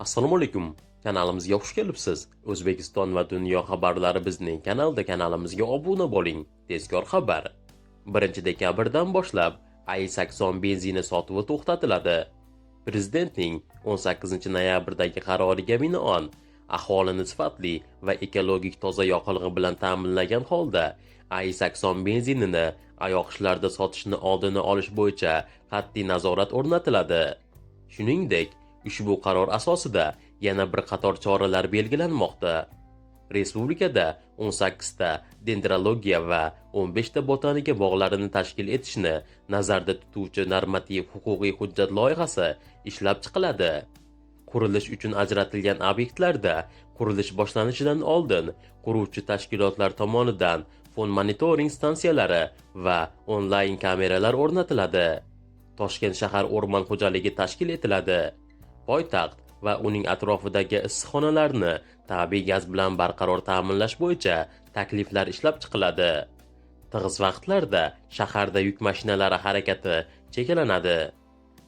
Assalomu alaykum. Kanalimizga xush kelibsiz. O'zbekiston va dunyo xabarlari bizning kanalda. Kanalimizga obuna bo'ling. Tezkor xabar. 1-dekabrdan boshlab AI-80 benzini sotuvi to'xtatiladi. Prezidentning 18-noyabrdagi qaroriga binoan, aholini sifatli va ekologik toza yoqilg'i bilan ta'minlagan holda AI-80 benzinini ayoqishlarda sotishni oldini olish bo'yicha qat'iy nazorat o'rnatiladi. Shuningdek, ushbu qaror asosida yana bir qator choralar belgilanmoqda. Respublikada 18 ta dendrologiya va 15 ta botanika bog'larini tashkil etishni nazarda tutuvchi normativ huquqiy hujjat loyihasi ishlab chiqiladi. Qurilish uchun ajratilgan obyektlarda qurilish boshlanishidan oldin quruvchi tashkilotlar tomonidan fon monitoring stansiyalari va onlayn kameralar o'rnatiladi. Toshkent shahar o'rmon xo'jaligi tashkil etiladi. Poytaxt va uning atrofidagi issiqxonalarni tabiiy gaz bilan barqaror ta'minlash bo'yicha takliflar ishlab chiqiladi. Tig'iz vaqtlarda shaharda yuk mashinalari harakati cheklanadi.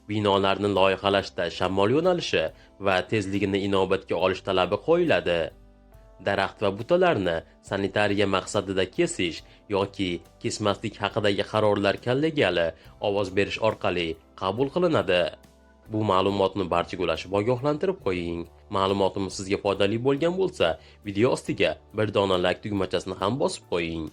Binolarni loyihalashda shamol yo'nalishi va tezligini inobatga olish talabi qo'yiladi. Daraxt va butalarni sanitariya maqsadida kesish yoki kesmaslik haqidagi qarorlar kollegial ovoz berish orqali qabul qilinadi. Bu ma'lumotni barchaga ulashib, ogohlantirib qo'ying. Ma'lumotimiz sizga foydali bo'lgan bo'lsa, video ostiga bir dona like tugmachasini ham bosib qo'ying.